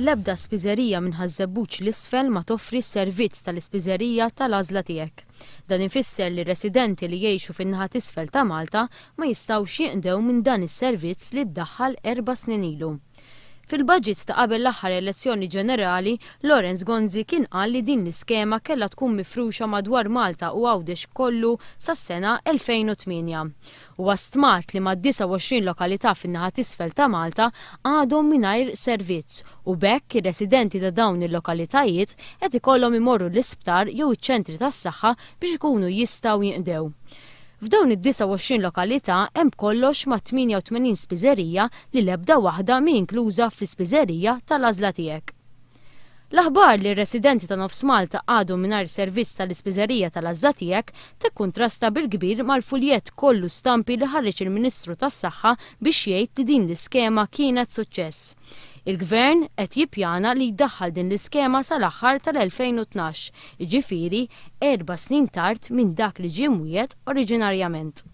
L-ebda spiżerija minn Ħaż-Żebbuġ 'l isfel ma toffri s-servizz tal-ispiżerija tal-għażla tiegħek. Dan ifisser li residenti li jgħixu fin-naħa t'isfel ta' Malta ma jistgħux jinqdew minn dan is-servizz li ddaħħal erba' snin ilu. Fil-budget ta' qabel l-aħħar elezzjoni ġenerali, Lawrence Gonzi kien qal li din l-iskema kellha tkun mifruxa madwar Malta u Għawdex kollu sas-sena 2008. Huwa stmat li ma' 29 lokalità fin-naħa t'isfel ta' Malta għadhom mingħajr servizz u b'hekk ir-residenti ta' dawn il-lokalitajiet qed ikollhom imorru l-isptar jew iċ-ċentri tas-saħħa biex ikunu jistgħu jinqdew. F'dawn id-29 lokalità hemm kollox ma' 88 spiżerija li l-ebda waħda mhi inkluża fl-ispiżerija tal-għażla tiegħek. L-aħbar li r-residenti ta' nofs Malta għadhom mingħajr servizz tal-ispiżerija tal-għażla tiegħek tikkuntrasta bil-kbir mal-fuljett kollu stampi li ħareġ il-Ministru tas-Saħħa biex jgħid li din l-iskema kienet suċċess. Il-Gvern qed jippjana li jdaħħal din l-iskema sal-aħħar tal-2012, jiġifieri 4 snin tard minn dak li ġie mwiegħed oriġinarjament.